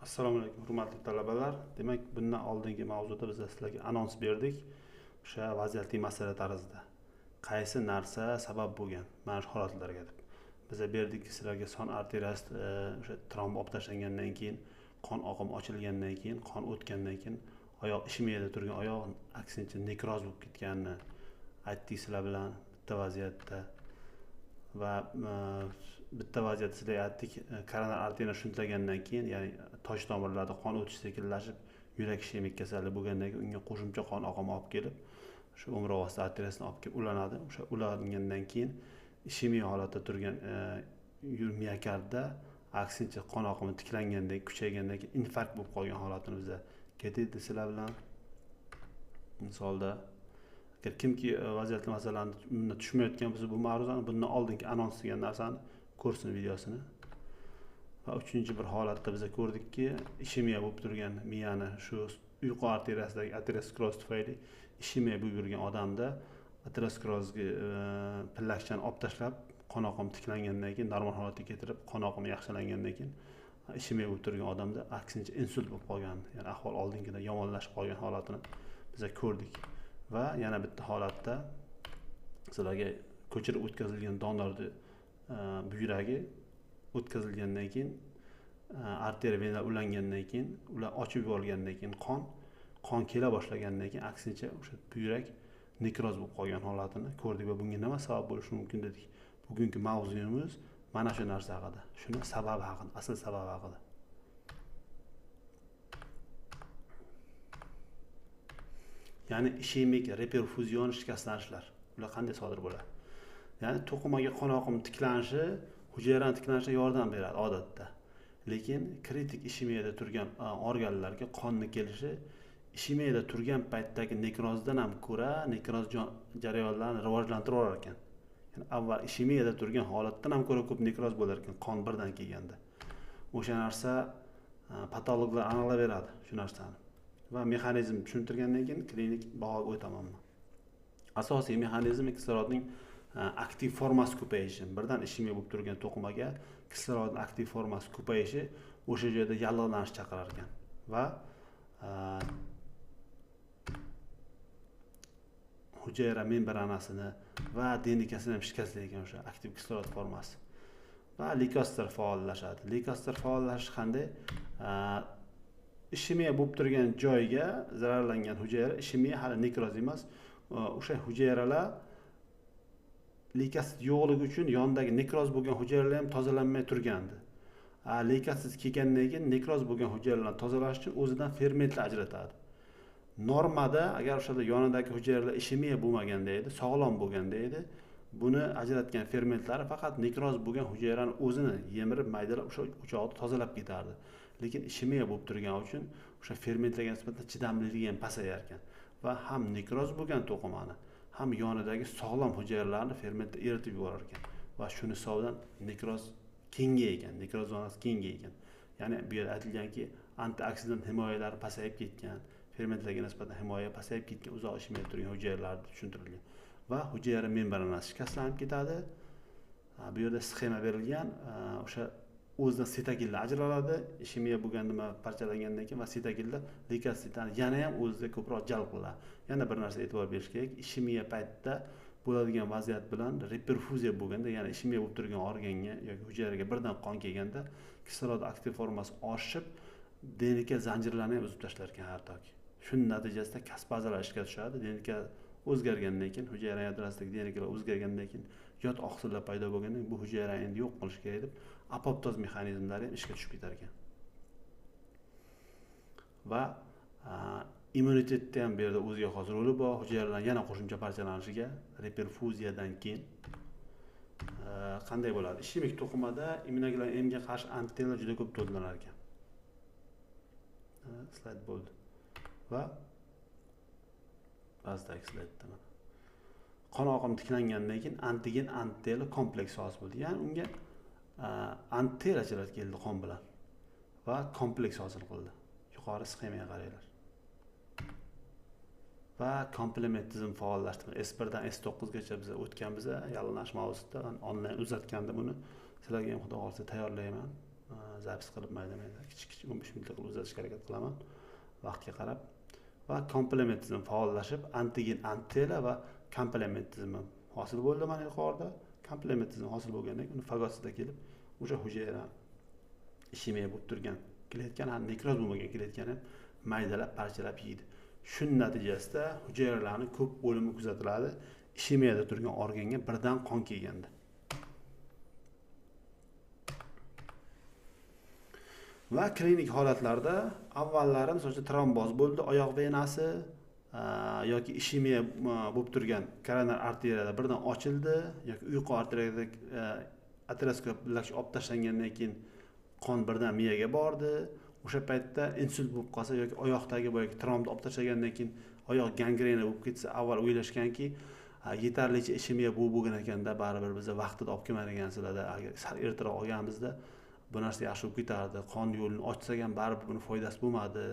Assalomu alaykum hurmatli talabalar. Demak, bundan oldingi mavzuda biz sizlarga anons berdik. O'sha vaziyatli masala tarzida qaysi narsa sabab bo'lgan mana shu holatlarga deb. Biz berdik sizlarga son arteriyasi o'sha tromb olib tashlangandan keyin, qon oqimi ochilgandan keyin, qon o'tgandan keyin oyoq ishemiyada turgan oyoq aksincha nekroz bo'lib ketganini aytdik sizlar bilan bitta vaziyatda. Va bitta vaziyatda sizlarga aytdik, koronar arteriyani shuntlagandan keyin, ya'ni tosh tomirlarda qon o'tishi sekinlashib, yurak ishemik kasalligi bo'lgandan keyin unga qo'shimcha qon oqimi olib kelib, shu o'mrov osti arteriyasini olib kelib ulanadi. O'sha ulangandan keyin ishemiya holatda turgan miokardda aksincha qon oqimi tiklangandan, kuchaygandan keyin infarkt bo'lib qolgan holatini biza ketdi sizlar bilan. Misolda agar kimki vaziyatli masalani bundan tushmayotgan bo'lsa, bu ma'ruzani bundan oldingi anons degan narsani ko'rsin videosini. Va uchinchi bir holatda biz ko'rdikki, ishemiya bo'lib turgan miyani shu uyqu arteriyasidagi ateroskleroz tufayli ishemiya bo'lib yurgan odamda aterosklerozga pillakchani olib tashlab, qon oqimi tiklangandan keyin normal holatga keltirib, qon oqimi yaxshilangandan keyin ishemiya bo'lib turgan odamda aksincha insult bo'lib qolgan, ya'ni ahvol oldingidan yomonlashib qolgan holatini biz ko'rdik. Va yana bitta holatda sizlarga ko'chirib o'tkazilgan donorni buyragi o'tkazilgandan keyin arteriya vena ulangandan keyin, ular ochib yuborilgandan keyin qon kela boshlagandan keyin aksincha o'sha buyrak nekroz bo'lib qolgan holatini ko'rdik va bunga nima sabab bo'lishi mumkin dedik. Bugungi mavzuyimiz mana shu narsa haqida, shuni sababi haqida, asl sababi haqida. Ya'ni ishemik reperfuzion shikastlanishlar, ular qanday sodir bo'ladi? Ya'ni to'qimaga qon oqimi tiklanishi hujayrani tiklanishiga yordam beradi odatda. Lekin kritik ishemiyada turgan organlarga qonni kelishi ishemiyada turgan paytdagi nekrozdan ham ko'ra nekroz jarayonlarini rivojlantirib yuborar ekan. Ya'ni avval ishemiyada turgan holatdan ham ko'ra ko'p nekroz bo'lar ekan qon birdan kelganda. O'sha narsa patologlar aniqlab beradi shu narsani. Va mexanizm tushuntirgandan keyin klinik bahoga o'taman. Asosiy mexanizm kislorodning aktiv formasi ko'payishi. Birdan ishemiya bo'lib turgan to'qimaga kislorodning aktiv formasi ko'payishi o'sha joyda yallig'lanish chaqirar ekan va hujayra membranasini va DNKsini ham shikastlaydi ekan o'sha aktiv kislorod formasi. Va leykositlar faollashadi. Leykositlar faollashishi qanday? Ishemiya bo'lib turgan joyga zararlangan hujayra, ishemiya hali nekroz emas, o'sha hujayralar leykosit yo'qligi uchun yonidagi nekroz bo'lgan hujayralar ham tozalanmay turgandi. Leykosit kelgandan keyin nekroz bo'lgan hujayralarni tozalash uchun o'zidan fermentlar ajratadi. Normada agar o'sha yonidagi hujayralar ishemiya bo'lmaganda edi, sog'lom bo'lganda edi, buni ajratgan fermentlari faqat nekroz bo'lgan hujayrani o'zini yemirib, maydalab o'sha o'choqni tozalab ketardi. Lekin ishemiya bo'lib turgani uchun o'sha fermentlarga nisbatan chidamliligi ham pasayar ekan va ham nekroz bo'lgan to'qimani, ham yonidagi sog'lom hujayralarni fermentda eritib yuborar ekan va shuni hisobidan nekroz kengaygan, nekroz zonasi kengaygan. Ya'ni bu yerda aytilganki, antioksidant himoyalari pasayib ketgan, fermentlarga nisbatan himoya pasayib ketgan uzoq ishemiya turgan hujayralar tushuntirilgan va hujayra membranasi shikastlanib ketadi. Bu yerda sxema berilgan, o'sha o'zidan sitokinlar ajraladi, ishemiya bo'lgan nima parchalangandan keyin va sitokinlar leykositlarni yana ham o'zida ko'proq jalb qiladi. Yana bir narsa e'tibor berish kerak, ishemiya paytida bo'ladigan vaziyat bilan reperfuziya bo'lganda, ya'ni ishemiya bo'lib turgan organga yoki hujayraga birdan qon kelganda kislorod aktiv formasi oshib, DNK zanjirlarini ham uzib tashlar ekan hattoki. Shuning natijasida kaspazalar ishga tushadi. DNK o'zgargandan keyin, hujayra yadrosidagi DNKlar o'zgargandan keyin yot oqsillar paydo bo'lgandan keyin bu hujayrani endi yo'q qilish kerak deb apoptoz mexanizmlari ham ishga tushib ketar ekan. Va immunitetda ham bu yerda o'ziga xos roli bor. Hujayralar yana qo'shimcha parchalanishiga reperfuziyadan keyin qanday bo'ladi? Ishemik to'qimada immunoglobulin M ga qarshi antitanalar juda ko'p to'planar ekan. Slayd bo'ldi. Va ba'zidagi slaydda mana qon oqimi tiklangandan keyin antigen antitela kompleks hosil bo'ldi. Ya'ni unga antitela ajratib keldi qon bilan va kompleks hosil qildi. Yuqori sxemaga qaranglar. Va komplement tizim faollashdi. S1 dan S9 gacha biz o'tganmiz, yallig'lanish mavzusida onlayn uzatgandim uni. Sizlarga ham xudo xohlasa tayyorlayman. Zapis qilib mayda-mayda kichik-kichik 15 minutlik qilib uzatishga harakat qilaman vaqtga qarab. Va komplement tizimi faollashib, antigen antitela va komplement tizimi hosil bo'ldi. Mana yuqorida komplement tizimi hosil bo'lgandan keyin uni fagositda kelib o'sha hujayra ishemiya bo'lib turgan kletkani, ham nekroz bo'lmagan kletkani maydalab parchalab yeydi. Shuning natijasida hujayralarning ko'p o'limi kuzatiladi. Ishemiyada turgan organga birdan qon kelganda. Va klinik holatlarda avvallari misol uchun tromboz bo'ldi, oyoq venasi yoki ishemiya bo'lib turgan koronar arteriyada birdan ochildi yoki uyqu arteriyada ateroskop olib tashlangandan keyin qon birdan miyaga bordi. O'sha paytda insult bo'lib qolsa yoki oyoqdagi boyagi trombni olib tashlagandan keyin oyoq gangrena bo'lib ketsa, avval o'ylashganki yetarlicha ishemiya bo'lgan ekanda, baribir biz vaqtida olib kelmagansizlarda, agar sal ertaroq olganimizda bu narsa yaxshi bo'lib ketardi, qon yo'lini ochsak ham baribir buni foydasi bo'lmadi,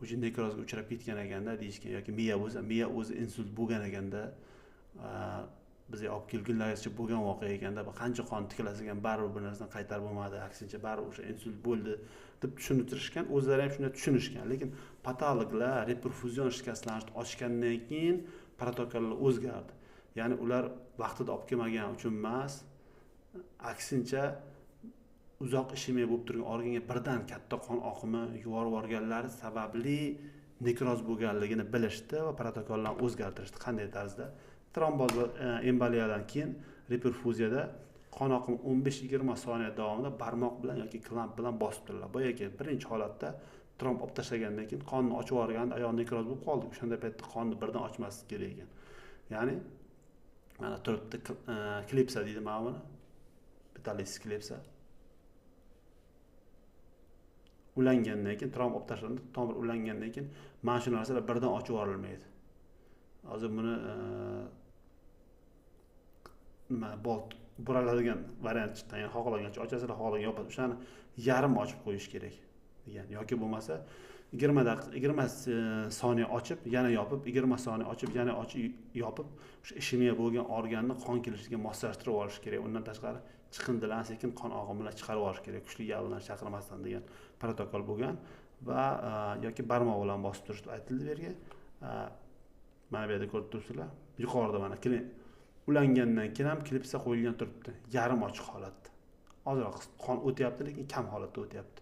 o'sha nekrozga uchrab ketgan ekanda deyishgan, yoki miya bo'lsa, miya o'zi insult bo'lgan ekanda, bizga olib kelgunlaricha bo'lgan voqea ekanda, qancha qon tiklasak ham baribir bu narsani qaytarib bo'lmadi, aksincha baribir o'sha insult bo'ldi deb tushuntirishgan, o'zlari ham shunday tushunishgan. Lekin patologlar reperfuzion shikastlanishni ochgandan keyin protokollar o'zgardi. Ya'ni ular vaqtida olib kelmagan uchun emas, aksincha uzoq ishemiya bo'lib turgan organga birdan katta qon oqimi yuborib yuborganlari sababli nekroz bo'lganligini bilishdi va protokollarni o'zgartirishdi. Qanday tarzda? Tromboz va emboliyadan keyin reperfuziyada qon oqimi 15-20 soniya davomida barmoq bilan yoki klamp bilan bosib turiladi. Boyagi birinchi holatda tromb olib tashlagandan keyin qonni ochib yuborganda oyoq nekroz bo'lib qoldi. O'shanda paytda qonni birdan ochmaslik kerak ekan. Ya'ni mana turibdi klipsa deydi mana buni. Vitalisis klipsa. Ulangandan keyin tromb olib tashlandi, tomir ulangandan keyin mana shu narsalar birdan ochib yuborilmaydi. Hozir buni nima bolt buraladigan variant chiqqan, ya'ni xohlagancha ochasizlar, xohlagan yopasiz. O'shani yarim ochib qo'yish kerak degan, yoki bo'lmasa 20 daqiqa 20 soniya ochib, yana yopib, 20 soniya ochib, yana ochib, yopib, o'sha ishemiya bo'lgan organni qon kelishiga moslashtirib olish kerak. Undan tashqari chiqindilarni sekin qon oqimi bilan chiqarib olish kerak, kuchli yallig'lanishni chaqirmasdan degan protokol bo'lgan va yoki barmoq bilan bosib turish aytildi bu yerga. Mana bu yerda ko'rib turibsizlar, yuqorida mana ulangandan keyin ham klipsa qo'yilgan turibdi, yarim ochiq holatda. Ozroq qon o'tyapti, lekin kam holatda o'tyapti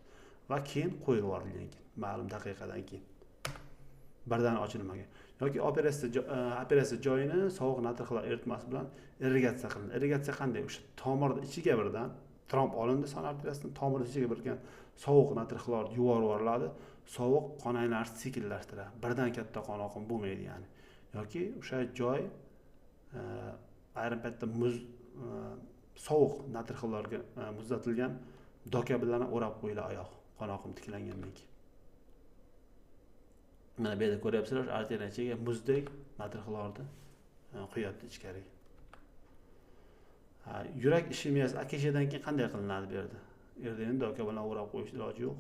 va keyin qo'yib yuborilgan keyin ma'lum daqiqadan keyin birdan ochilmagan. Yoki operatsiya joyini sovuq natriy xlor eritmasi bilan irrigatsiya qilinadi. Irrigatsiya qanday? O'sha tomirni ichiga birdan tromb olindi son arteriyasidan, tomirni ichiga birgan sovuq natriy xlor yuborib yuboriladi. Sovuq qon aylanishni sekinlashtiradi. Birdan katta qon oqimi bo'lmaydi ya'ni. Yoki o'sha joy ayrim paytda muz sovuq natriy xlorga muzlatilgan doka bilan o'rab qo'yiladi oyoq qon oqimi tiklangandan keyin. Mana bu yerda ko'ryapsizlar, arteriya ichiga muzdek natriy xlorni quyapti ichkariga. Yurak ishemiyasi akeshadan keyin qanday qilinadi bu yerda? Bu yerda endi doka bilan o'rab qo'yish iloji yo'q.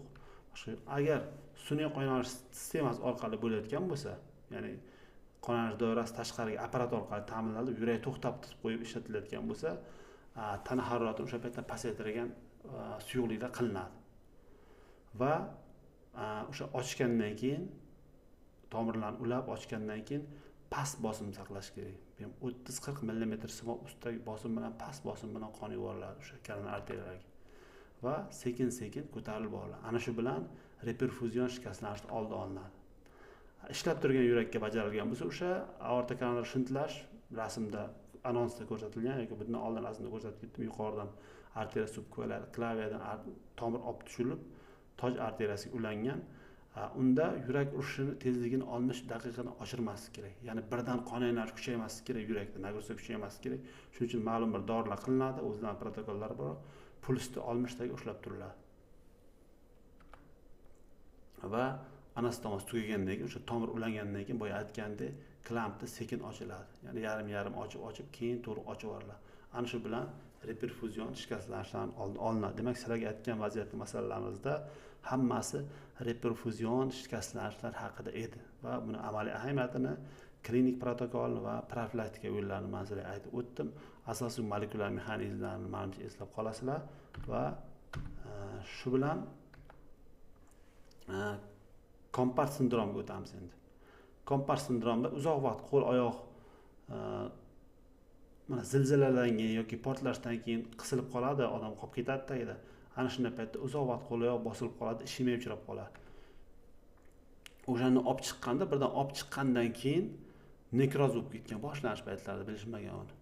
Boshqa agar sun'iy qon aylanish sistemasi orqali bo'layotgan bo'lsa, ya'ni qon aylanish doirasi tashqariga apparat orqali ta'minlanib, yurak to'xtab tutib qo'yib ishlatilayotgan bo'lsa, tana haroratini o'sha paytda pasaytirgan suyuqliklar qilinadi. Va o'sha ochgandan keyin tomirlarni ulab ochgandan keyin past bosim saqlash kerak. 30-40 mm simob ustidagi bosim bilan past bosim bilan qon yuboriladi o'sha koronar arteriyalarga va sekin-sekin ko'tarilib boriladi. Ana shu bilan reperfuzion shikastlanishni oldi olinadi. Ishlab turgan yurakka bajarilgan bo'lsa, o'sha aorta koronar shintlash rasmda anonsda ko'rsatilgan yoki bundan oldin rasmda ko'rsatib ketdim, yuqoridan arteriya subklaviyadan tomir olib tushilib, toj arteriyasiga ulangan. Unda yurak urishini tezligini 60 daqiqadan oshirmaslik kerak. Ya'ni birdan qon aylanish kuchaymasligi kerak, yurakda nagruzka kuchaymasligi kerak. Shuning uchun ma'lum bir dorilar qilinadi, o'zidan protokollari bor. Pulsni 60 taga ushlab turiladi. Va anastomoz tugagandan keyin, o'sha tomir ulangandan keyin boya aytgandek, klampni sekin ochiladi. Ya'ni yarim-yarim ochib-ochib, keyin to'liq ochib yuboriladi. Ana shu bilan reperfuzion shikastlanishdan oldi olinadi. Demak, sizlarga aytgan vaziyatli masalalarimizda hammasi reperfuzion shikastlanishlar haqida edi va buni amaliy ahamiyatini, klinik protokol va profilaktika yo'llarini men sizlarga aytib o'tdim. Asosiy molekulyar mexanizmlarni manimcha eslab qolasizlar va Shu bilan Kompart sindromiga o'tamiz endi. Kompart sindromda uzoq vaqt qo'l oyoq mana zilziladan keyin yoki portlashdan keyin qisilib qoladi, odam qolib ketadi tagida. Ana shunday paytda uzoq vaqt qo'l oyoq bosilib qoladi, ishemia uchrab qoladi. O'shani olib chiqqanda, birdan olib chiqqandan keyin nekroz bo'lib ketgan, boshlanish paytlarida bilishmagan uni.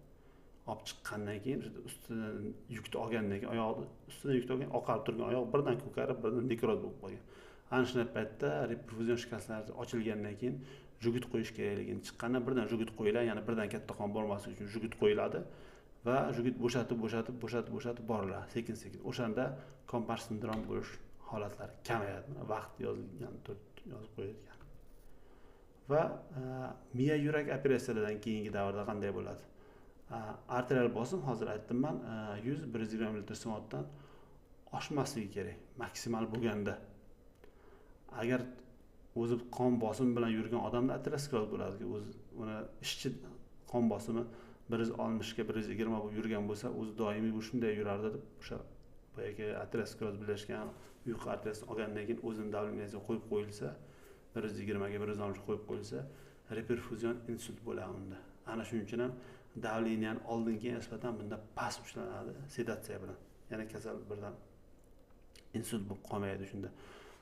Olib chiqqandan keyin ustidan yukni olgandan keyin oyog'i ustidan yukni olgan, oqarib turgan oyoq birdan ko'karib, birdan nekroz bo'lib qolgan. Ana shunday paytda reperfuzion shikastlanish ochilgandan keyin jugut qo'yish kerakligini chiqqandan birdan jugut qo'yiladi, ya'ni birdan katta qon bormasligi uchun jugut qo'yiladi va jugut bo'shatib, bo'shatib, bo'shatib, bo'shatib boriladi sekin-sekin. O'shanda Kompart sindrom bo'lish holatlari kamayadi. Mana vaqt yozilgan, yozib qo'yilgan. Va miya yurak operatsiyalaridan keyingi davrda qanday bo'ladi? Arterial bosim hozir aytdim man 100-120 ml soatdan oshmasligi kerak maksimal bo'lganda. Agar o'zi qon bosimi bilan yurgan odamda ateroskleroz bo'ladi, o'zi uni ishchi qon bosimi 160 ga 120 bo'lib yurgan bo'lsa, o'zi doimiy bu shunday yurardi deb o'sha boyagi ateroskleroz birlashgan uyqu arteriyasini olgandan keyin o'zini davleniyasiga qo'yib qo'yilsa, 120 ga 160 qo'yib qo'yilsa, reperfuzion insult bo'ladi unda. Ana shuning uchun ham davleniyani oldingiga nisbatan bunda past ushlanadi sedatsiya bilan. Ya'ni kasal birdan insult bo'lib qolmaydi shunda.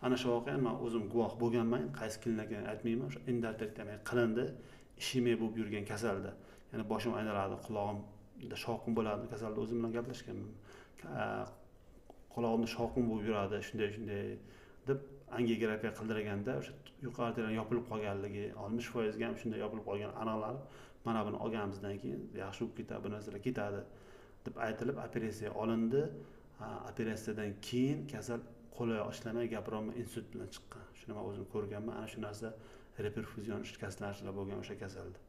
Ana shu voqeani men o'zim guvoh bo'lganman, qaysi klinikani aytmayman, o'sha endarterektomiya qilindi, ishemiya bo'lib yurgan kasalda. Ya'ni boshim aylanadi, qulog'imda shovqin bo'ladi, kasalda o'zim bilan gaplashganman. Qulog'imda shovqin bo'lib yuradi, shunday shunday deb angiografiya qildirganda o'sha yuqori arteriya yopilib qolganligi, 60% ga ham shunday yopilib qolgan aniqlanib, mana buni olganimizdan keyin yaxshi bo'lib ketadi, bu narsalar ketadi deb aytilib operatsiya olindi. Operatsiyadan keyin kasal qo'li ishlamay gapirolmay insult bilan chiqqan. Shuni men o'zim ko'rganman. Ana shu narsa reperfuzion shikastlanishlar bo'lgan o'sha kasalda.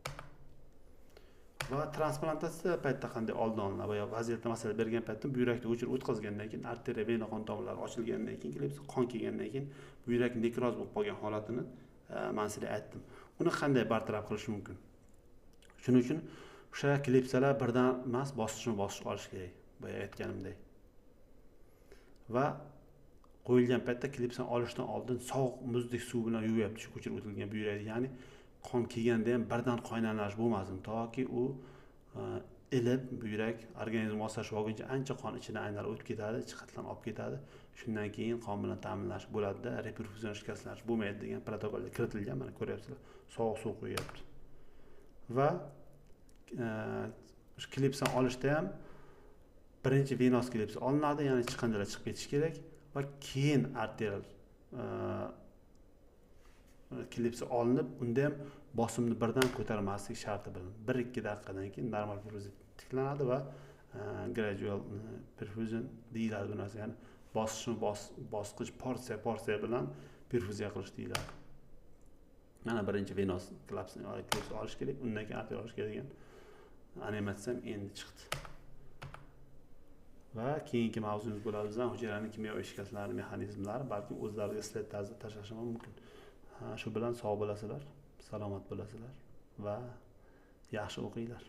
Va transplantatsiya paytida qanday oldini olinadi? Va vaziyatda masala bergan paytda buyrakni o'chirib o'tkazgandan keyin arteriya vena qon tomirlari ochilgandan keyin kelib qon kelgandan keyin buyrak nekroz bo'lib qolgan holatini men sizlarga aytdim. Uni qanday bartaraf qilish mumkin? Shuning uchun o'sha klipsalar birdan emas, bosqichma-bosqich olish kerak, boya aytganimdek. Va qo'yilgan paytda klipsani olishdan oldin sovuq muzdek suv bilan yuvyapti shu ko'chirib o'tilgan buyrakni, ya'ni qon kelganda ham birdan qaynalanish bo'lmasin, toki u ilib buyrak organizm moslashib olguncha ancha qon ichidan aylanib o'tib ketadi, chiqitdan olib ketadi. Shundan keyin qon bilan ta'minlash bo'ladida, reperfuzion shikastlanish bo'lmaydi degan protokolda kiritilgan. Mana ko'ryapsizlar, sovuq suv qo'yyapti. Va klipsani olishda ham birinchi venoz klipsa olinadi, ya'ni chiqindilar chiqib ketishi kerak va keyin arterial klipsa olinib, unda ham bosimni birdan ko'tarmaslik sharti bilan 1-2 daqiqadan keyin normal perfuziya tiklanadi va gradual perfusion deyiladi bu narsa, ya'ni bosqichma bosqich porsiya porsiya bilan perfuziya qilish deyiladi. Mana birinchi venoz klipsani olish kerak, undan keyin arterial olish kerak degan animatsiya ham endi chiqdi. Va keyingi mavzumiz bo'ladi bizdan hujayraning kimyoviy shikastlanish mexanizmlari, balkim o'zlariga slayd tarzida tashlashim ham mumkin. Shu bilan sog' bo'lasizlar, salomat bo'lasizlar va yaxshi o'qinglar.